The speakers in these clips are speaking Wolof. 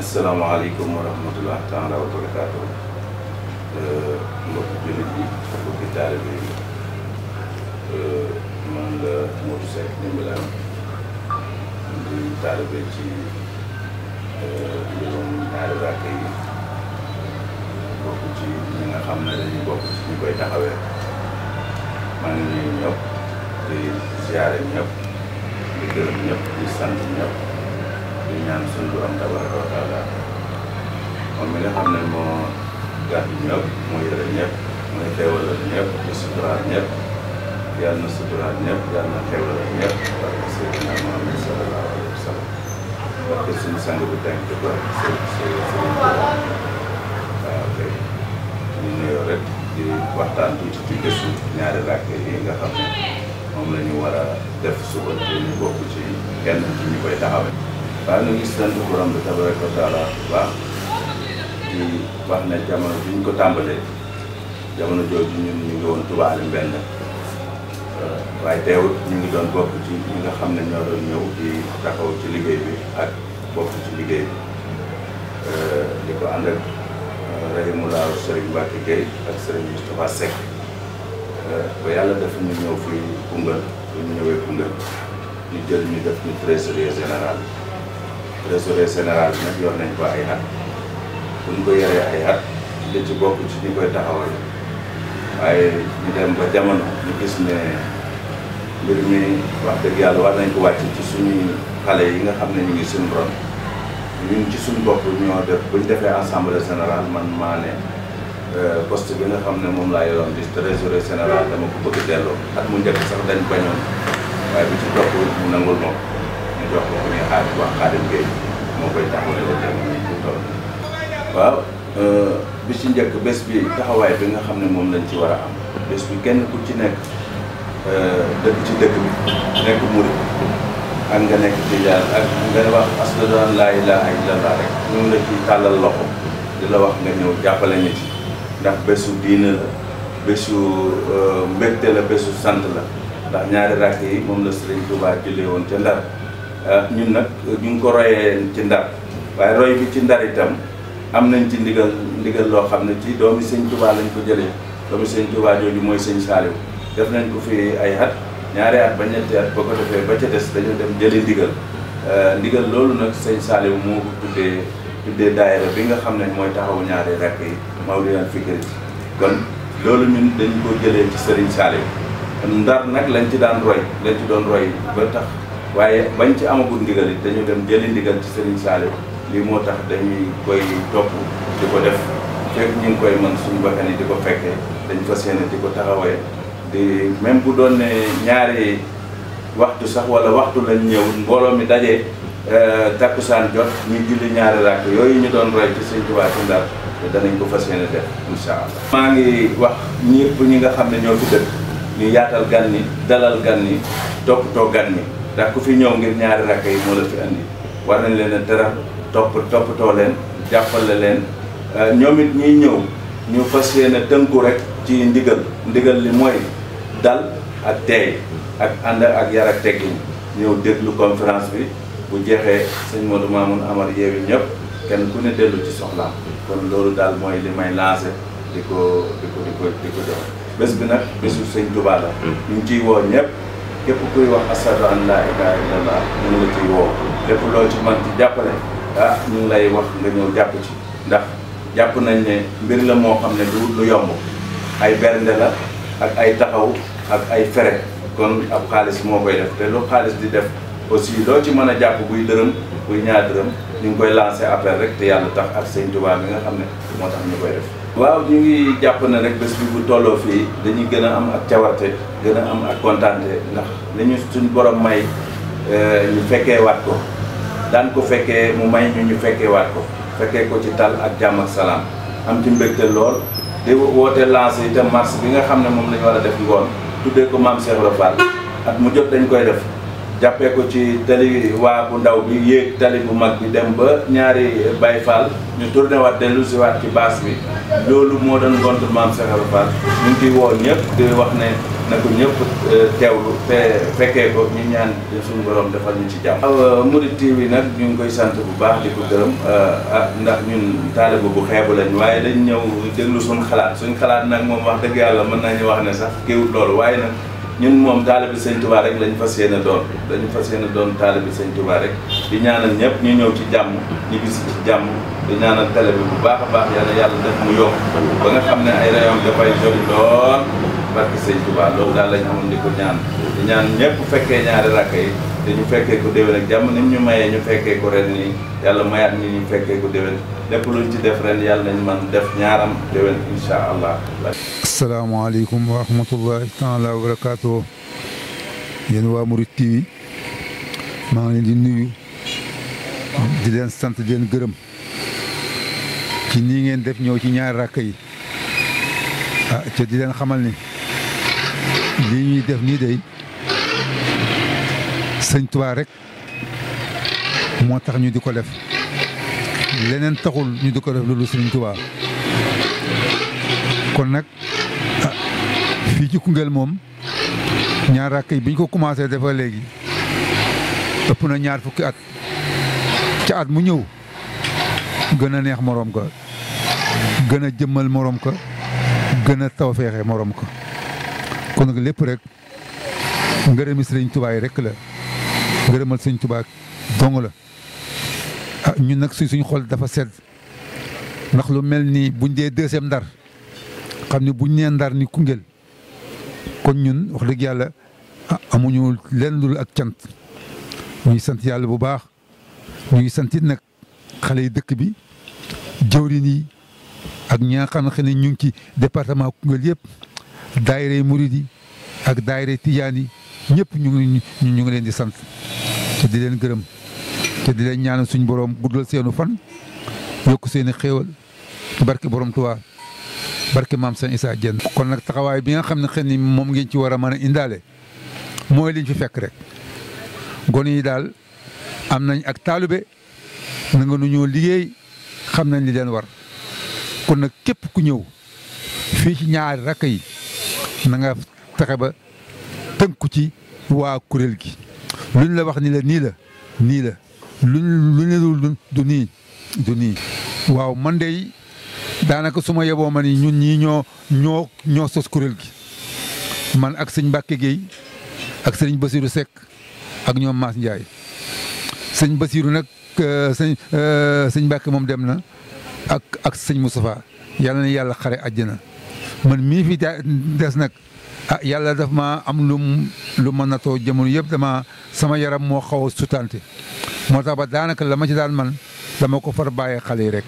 Asalaamaaleykum wa rahmatulah taala wa barakaatu mbokki jullit yi mbokki taalibe yi man la Modou Seck Ndimbalane di taalibe ci juróom ñaari rakk yi bokk ci ñi nga xam ne dañuy bokk ci ñu koy taxawee maa ngi nuyu ñëpp di ziare ñëpp di gërëm ñëpp di sant ñëpp di ñaan suñu borom tabaraka wa taala moom mi nga xam ne moo gàddu ñëpp moo yore ñëpp mooy xéewalal ñëpp di suturaal ñëpp yàlla na suturaal ñëpp yàlla na xéewalal ñëpp parce que Seydina Muhammad sallallahu alayhi wa sallam parce que suñu sang bi tànk ko waaw kay ñu nuyoo rek di waxtaan tuuti ci gëstu ñaari rakk yi nga xam ne moom la ñu war a def suba te ñu bokk ci kenn ci ñu koy taxawee. waaw ñu ngi sant borom bi tabaraka wa taala bu baax di wax ne jamono bi ñu ko tàmbalee jamono jooju ñun ñu ngi woon Touba Aly Mbend waaye teewut ñu ngi doon bokk ci ñi nga xam ne ñoo doon ñëw di taxaw ci liggéey bi ak bokk ci liggéey bi di ko ànd ak rahimullah Serigne Mbacke Gueye ak Serigne Moustapha Seck ba yàlla def ñu ñëw fii Koungheul bu ñu ñëwee Koungheul ñu jël ñu def ñu trésorier général trésorier général bi nag yor nañ ko ay at bu ñu ko yoree ay at li ci bokk ci ñi koy taxawal waaye ñu dem ba jamono ñu gis ne mbir mi wax dëgg yàlla war nañ ko wàcc ci suñuy xale yi nga xam ne ñu ngi suñu ron ñun ci suñu bopp ñoo def bu ñu defee assemblée générale man maa ne poste bi nga xam ne moom laa yoroon di trésorier général dama ko bëgg delloo at mu njëkk sax dañ bañoon waaye bi ci topp mu nangul moom ñu jox ko ku ñuy wax Xaadim Gueye moo koy taxawale la jamono yi pour toll waaw bi ci njëkk bés bi taxawaay bi nga xam ne moom lañ ci war a am bés bi kenn ku ci nekk dëkk ci dëkk bi nekk murid ak nga nekk tijaan ak nga wax ashhadu an laa ilaaha illallah rek ñu ngi la ci tàllal loxo di la wax nga ñëw jàppale nit yi ndax bésu diine la bésu mbégte la bésu sant la ndax ñaari rakk yi moom la Serigne Touba jëlee woon ca Ndar ñun nag ñu ngi ko royee ci Ndar waaye roy bi ci Ndar itam am nañ ci ndigal loo xam ne ci doomi Sëñ Touba lañ ko jëlee doomi Sëñ Touba jooju mooy Sëñ Saliou def nañ ko fi ay at ñaari at ba ñetti at ba ko defee ba ca des dañoo dem jëli ndigal loolu nag Sëñ Saliou moo ko tuddee daayira bi nga xam ne mooy taxawu ñaari rakk yi Mawlidul Fikri kon loolu ñun dañ ko jëlee ci Serigne Saliou Ndar nag lañ ci doon roy ba tax waaye bañ ci amagul ndigal it dañu dem jëli ndigal ci Serigne Saliou lii moo tax dañuy koy topp di ko def fekk ñu ngi koy mën suñu bakkan yi di ko fekkee dañ fas yéene di ko taxawee di même bu doon ne ñaari waxtu sax wala waxtu lañ ñëw mbooloo mi dajee takkusaan jot ñu julli ñaari rakk yooyu ñu doon roy ci Sëñ Tuubaa ci Ndar danañ ko fas yéene def incha allah. maa ngi wax ñëpp ñi nga xam ne ñoo fi dëkk ñu yaatal gan ñi dalal gan ñi toppatoo gan ñi ndax ku fi ñëw ngir ñaari rakk yi moo la fi andi war nañ leen a teral toppatoo leen jàppale leen ñoom it ñiy ñëw ñu fas yéene tënku rek ci ndigal li mooy dal ak teey ak ànd ak yar ak teggin ñëw déglu conférence bi bu jeexee sëñ Modou Mamoun Amar yeewi ñëpp kenn ku ne dellu ci soxlaam kon loolu daal mooy li may lancé di ko jox bés bi nag bésu sëñ Touba la ñu ngi ciy woo ñëpp képp kuy wax ashhadu an laa ilaaha illallah ñu ngi la ciy woo lépp loo ci man ci jàppale ñu ngi lay wax nga ñëw jàpp ci ndax jàpp nañ ne mbir la moo xam ne du lu yomb ay bernde la ak ay taxaw ak ay fere kon ab xaalis moo koy def te lu xaalis di def aussi loo ci mën a jàpp buy dërëm buy ñaar dërëm ñu ngi koy lancé appel rek te yàlla tax ak Sëñ Touba bi nga xam ne moo tax ñu koy def waaw ñu ngi jàpp ne rek bés bi bu tolloo fii dañuy gën a am ak cawarte gën a am ak kontaante ndax li ñu suñ borom may ñu fekkee waat ko daan ko fekkee mu may ñu fekkee waat ko fekkee ko ci tal ak jàmm ak salaam am ci mbégte lool di woote lancé itam marche bi nga xam ne moom la ñu war a def ngoon tuddee ko Maam Cheikh Ibra Fall at mu jot dañ koy def jàppee ko ci tali waa bu ndaw bi yéeg tali bu mag bi dem ba ñaari Baye Fall ñu tourné waat dellu si waat ci baas bi loolu moo doon gontu Maam Cheikh Ibra Fall ñu ngi ciy woo ñëpp di wax ne na ko ñëpp teewlu te fekkee ko ñu ñaan suñu borom defal ñu ci jàmm. Mouride TV nag ñu ngi koy sant bu baax di ko gërëm ndax ñun taalibe bu xeebu lañ waaye dañ ñëw déglu suñu xalaat nag moom wax dëgg yàlla mën nañu wax ne sax kiiwut loolu waaye nag ñun moom taalibe Sëñ Tuubaa rek lañ fas yéene doon taalibe Sëñ Tuubaa rek di ñaanal ñëpp ñu ñëw ci jàmm ñu gis ci jàmm di ñaanal télé bi bu baax a baax yàlla def mu yokk ba nga xam ne ay rayon dafay joli lool barke Sëñ Tuubaa loolu daal lañ amoon di ko ñaan di ñaan ñëpp fekkee ñaari rakk yi te ñu fekkee ko déwén ak jàmm ni ñu mayee ñu fekkee ko ren nii yàlla mayaat ñi ñu fekkee ko déwén lépp luñ ci def ren yàlla nañ man def ñaaram déwén incha allah. asalaamaaleykum wa rahmatullahi taala wa barakaatu yéen waa Mouride TV maa ngi leen di nuyu di leen sant di leen gërëm ci nii ngeen def ñëw ci ñaari rakk yi te di leen xamal ni lii ñuy def nii day Sëñ Tuubaa rek moo tax ñu di ko def leneen taxul ñu di ko def loolu Sëñ Tuubaa kon nag fii ci Koungheul moom ñaar rakk yi bi ñu ko commencé dafa léegi ëpp na ñaar fukki at ca at mu ñëw gën a neex moroom ka gën a jëmmal moroom ka gën a tawfeexe moroom ka kon nag lépp rek ngërëmi Sëriñ Tuubaa yi rek la ngërëmal Sëriñ Tuubaa dong la ñun nag suñ xol dafa sedd ndax lu mel ni buñ dee deuxième Ndar xam ne buñ nee Ndar ni Koungheul kon ñun wax dëgg yàlla amuñu leen lul ak cant ñu ngi sant yàlla bu baax ñu ngi sant it nag xale yi dëkk bi jëwriñ yi ak ñi nga xam ne ñu ngi ci département Koungheul yëpp daayira murid yi ak daayira tijaan yi ñëpp ñu ngi leen di sant te di leen gërëm te di leen ñaanal suñu borom guddal seenu fan yokk seeni xéewal ci barke borom Tuubaa barke maam Sëñ Issa Diène kon nag taxawaay bi nga xam ne xëy ni moom ngeen ci war a mën a indaale mooy liñ fi fekk rek gone yi daal am nañ ak taalube na nga nu ñoo liggéey xam nañ li leen war kon nag képp ku ñëw fii ci ñaari rakk yi na nga fexe ba tënku ci waa kuréel gi luñ la wax ni la nii la nii la luñ la du nii waaw man de daanaka su ma yeboo ma ni ñun ñii ñoo sos kuréel gi man ak sëñ Mbacke Gueye ak sëñ Basirou Seck ak ñoom Mass Ndiaye sëñ Basirou nag sëñ Mbacke moom dem na ak sëñ Moustapha yàlla na yàlla xare àjjana man mii fi des nag yàlla daf ma am lu ma natoo jamono yëpp sama yaram moo xaw a sutante moo tax ba daanaka la ma ci daan man dama ko far bàyyee xale yi rek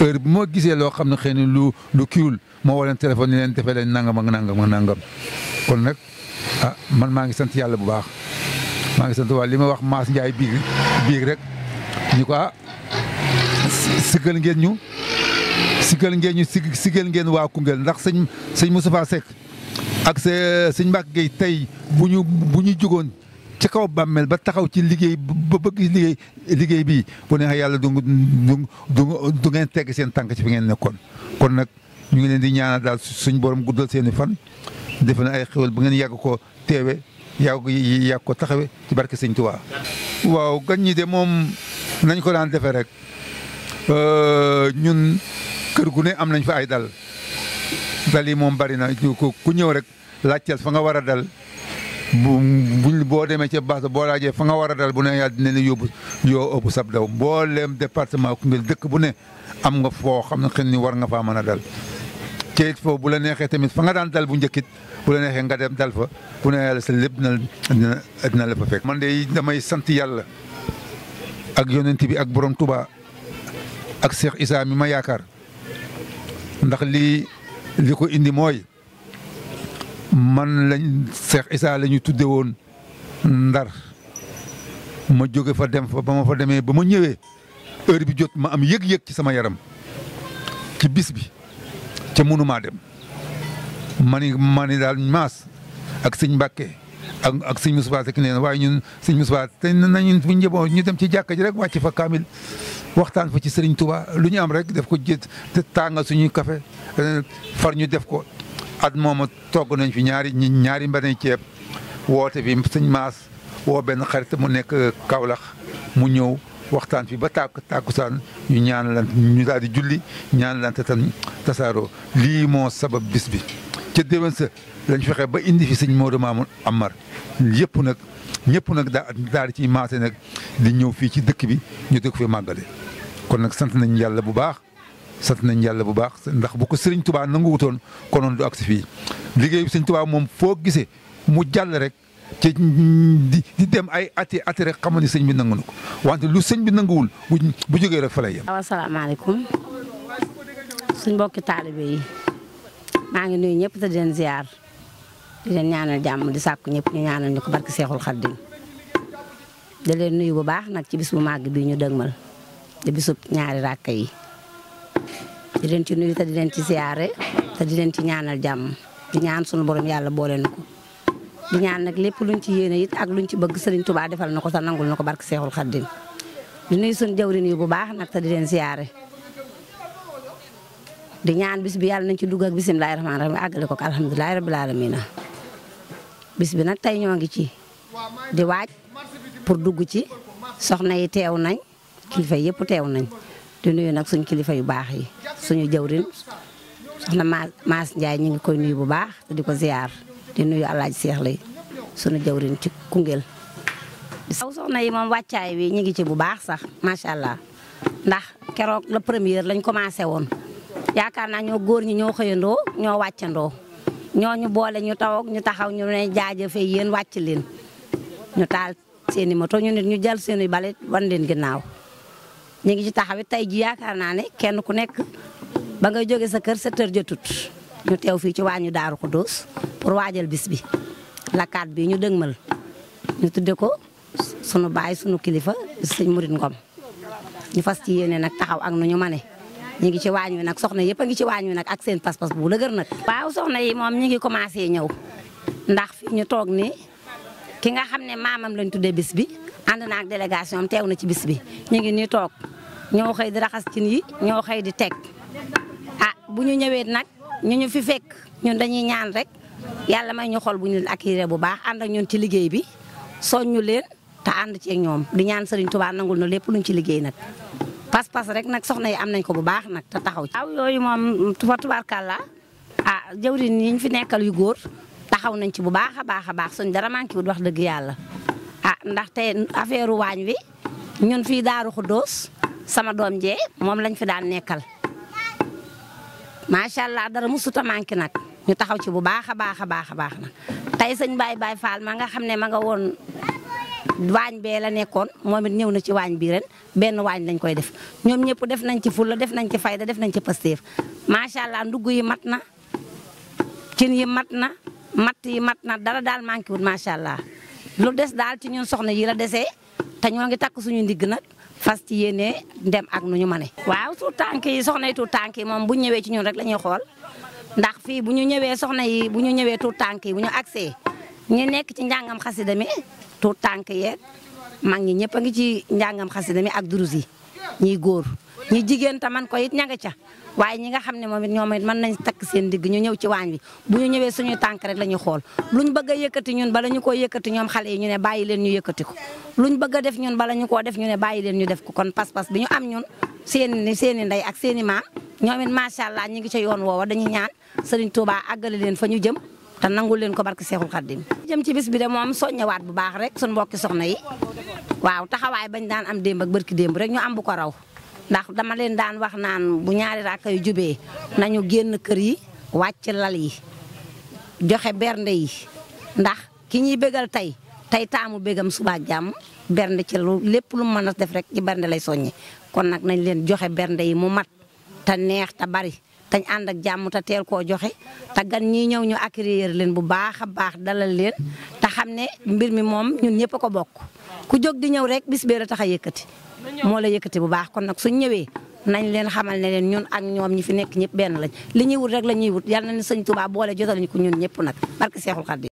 heure bi moo gisee loo xam ne xëy na lu kiiwul moo woo leen téléphone ni leen defee leen nangam ak nangam ak nangam kon nag man maa ngi sant yàlla bu baax maa ngi sant waa li ma wax Mass Ndiaye biig rek ñu ko sigal ngeen ñu sigal ngeen waa Koungheul ndax sëñ Moustapha Seck ak sëñ Mbacke Gueye tey bu ñu jógoon ci kaw bàmmeel ba taxaw ci liggéey ba bëgg liggéey bii bu neexee yàlla du ngeen tegg seen tànk ci fi ngeen nekkoon kon nag ñu ngi leen di ñaanal daal suñ borom guddal seeni fan defe na ay xéwal bu ngeen yàgg ko teewe yàgg ko taxawe ci barke sëñ Tuubaa waaw gan ñi de moom nañ ko daan defee rek ñun kër gu ne am nañ fa ay dal yi moom bari na ku ñëw rek laajteel fa nga war a dal boo demee ca base boo laajee fa nga war a dal bu ne yàlla dina la yóbbu yoo ëpp sab daw mbooleem département Koungheul dëkk bu ne am nga foo xam ne xëy ni war nga faa mën a dal te it foofu bu la neexee tamit fa nga daan dal bu njëkkit bu la neexee nga dem dal fa bu ne yàlla sa lépp dina la fa fekk. man de damay sant yàlla ak yonent bi ak borom Touba ak Cheikh Issa mi ma yaakaar ndax li ko indi mooy man lañ Cheikh Issa la ñu tudde woon Ndar ma jóge fa dem fa ba ma fa demee ba ma ñëwee heure bi jot ma am yëg-yëg ci sama yaram ci bis bi ca mënumaa dem ma ni daal Mass ak sëñ Mbacke ak sëñ Moustapha Seck nee na waaye ñun sëñ Moustapha te nañu bu njëboo ñu dem ci jàkka ji rek wàcc fa kaamil waxtaan fa ci Serigne Touba lu ñu am rek def ko jët te tàngal suñuy café far ñu def ko at mooma togg nañ fi ñaari mbane ceeb woote bi sëñ Maas woo benn xarit mu nekk Kaolack mu ñëw waxtaan fi ba tàkkusaan ñu ñaanalante ñu daal di julli ñaanalante tan tasaaroo lii moo sabab bis bi. ca déwén sa lañ fexe ba indi fi sëñ Modou Mamoun Amar ñëpp nag daal di ciy maase nag di ñëw fii ci dëkk bi ñu dëkk fi màggale kon nag sant nañ yàlla bu baax. sant nañ yàlla bu baax ndax bu ko Sëriñ Tuubaa nanguwutoon konoon du agsi fii liggéey bi Sëriñ Tuubaa moom foo gisee mu jàll rek ci di dem ay ati rek xamal ni sëñ bi nangu na ko wante lu sëñ bi nanguwul bu jógee rek fa lay yem. asalaamaaleykum suñ mbokki taalibe yi maa ngi nuyu ñëpp te di leen ziar di leen ñaanal jàmm di sàkku ñëpp ñu ñaanal ñu ko barke Seexul Xaddim di leen nuyu bu baax nag ci bis bu màgg bii ñu dëgmal di bisub ñaari ràkka yi. di leen ci nuyu te di leen ci siyaare te di leen ci ñaanal jàmm di ñaan sunu borom yàlla boole na ko di ñaan nag lépp luñ ci yéene it ak luñ ci bëgg Serigne Touba defal na ko te nangul na ko barke Seexul Xaddim di nuyu sunu jawrin yi bu baax nag te di leen siyaare di ñaan bis bi yàlla nañ ci dugg ak bisimilahi rahmaani rahim àggale ko ak alhamdulilahi rabil alamina bis bi nag tey ñoo ngi ci di waaj pour dugg ci soxna yi teew nañ kilifa yëpp teew nañ di nuyu nag suñu kilifa yu baax yi suñu jawrin soxna Maas Ndiaye ñu ngi koy nuyu bu baax te di ko ziar di nuyu Alaaji Seex lay suñu jawrin ci Koungheul. saw soxna yi moom wàccaay wi ñu ngi ci bu baax sax macha allah ndax keroog la première lañ commencé woon yaakaar naa ñoo góor ñi ñoo xëyandoo ñoo wàccandoo ñoo ñu boole ñu taw ñu taxaw ñu ne jaajëfee yéen wàcc leen ñu taal seeni moto ñu nit ñu jël seeni balet wan leen ginnaaw. ñu ngi ci taxawit tey ji yaakaar naa ne kenn ku nekk ba ngay jóge sa kër 7 heures jotut ñu teew fii ci waañu Daaru Xudoos pour waajal bis bi lakkaat bi ñu dëgmal ñu tudde ko sunu baay sunu kilifa sëñ Murit Ngom ñu fas ci yéene nag taxaw ak nu ñu mane ñu ngi ci waañ wi nag soxna yëpp a ngi ci waañ wi nag ak seen pas-pas bu dëgër nag. waaw soxna yi moom ñu ngi commencé ñëw ndax fi ñu toog ni ki nga xam ne maamam lañ tuddee bis bi ànd na ak délégation am teew na ci bis bi ñu ngi nii toog ñoo xëy di raxas cin yi ñoo xëy di teg bu ñu ñëwee nag ñu fi fekk ñun dañuy ñaan rek yàlla may ñu xol bu ñu leen accueillir bu baax ànd ak ñun ci liggéey bi soññu leen te ànd ci ak ñoom di ñaan Serigne Touba nangul na lépp luñ ci liggéey nag pas-pas rek nag soxna yi am nañ ko bu baax nag te taxaw ci. waaw yooyu moom fa tubaarkàlla jawriñ yi ñu fi nekkal yu góor taxaw nañ ci bu baax a baax suñ dara manqué wut wax dëgg yàlla ndaxte affaire waañ wi ñun fii Daaru Xudoos sama doom jee moom lañ fi daan nekkal macha allah dara musut a manqué nag ñu taxaw ci bu baax a baax nag tey sëñ Baye Fall ma nga xam ne ma nga woon waañ bee la nekkoon moom it ñëw na ci waañ bi ren benn waañ lañ koy def ñoom ñëpp def nañ ci fulla def nañ ci fayda def nañ ci pasteef macha allah ndugg yi mat na cin yi mat na matt yi mat na dara daal manqué wut macha allah lu des daal ci ñun soxna yi la desee te ñoo ngi takk suñu ndigg nag fas ci yéene dem ak nu ñu mane. waaw tuut tànk yi soxna yi tuut tànk yi moom bu ñu ñëwee ci ñun rek la ñuy xool ndax fii bu ñu ñëwee soxna yi bu ñu ñëwee tuut tànk yi bu ñu agsee ñi nekk ci njàngam xasida mi tuut tànk yeeg mag ñi ñëpp a ngi ci njàngam xasida mi ak durus yi ñiy góor ñi jigéen ta man ko it ña nga ca waaye ñi nga xam ne moom it ñoom it mën nañ takk seen digg ñu ñëw ci waañ bi bu ñu ñëwee suñuy tànk rek la ñuy xool luñ bëgg a yëkkati ñun bala ñu koo yëkkati ñoom xale yi ñu ne bàyyi leen ñu yëkkati ko luñ bëgg a def ñun bala ñu koo def ñu ne bàyyi leen ñu def ko kon pas-pas bi ñu am ñun seeni ndey ak seeni maam ñoom it macha allah ñi ngi ca yoon woowa dañuy ñaan Serigne Touba àggale leen fa ñu jëm te nangul leen ko barke Seexul Xaddim jëm ci bis bi de moom soññewaat bu baax rek suñu mbokki soxna yi waaw taxawaay bañ daan am démb ak barki démb rek ñu am bu ko raw ndax dama leen daan wax naan bu ñaari rakka yu jubee nañu génn kër yi wàcc lal yi joxe bernde yi ndax ki ñuy bégal tey taamu bégam suba ak jàmm bernde ci lu lépp lu mën a def rek ci bernde lay soññe kon nag nañ leen joxe bernde yi mu mat te neex te bari tañ ànd ak jàmm te teel koo joxe te gan ñi ñëw ñu accueillir leen bu baax a baax dalal leen te xam ne mbir mi moom ñun ñëpp a ko bokk ku jóg di ñëw rek bis bee la tax a yëkkati moo la yëkkati bu baax kon nag suñ ñëwee nañ leen xamal ne leen ñun ak ñoom ñi fi nekk ñëpp benn lañ li ñuy wut rek la ñuy wut yal na ne sëñ Touba boole jotal ñu ko ñun ñëpp nag barke Seexul Xadiim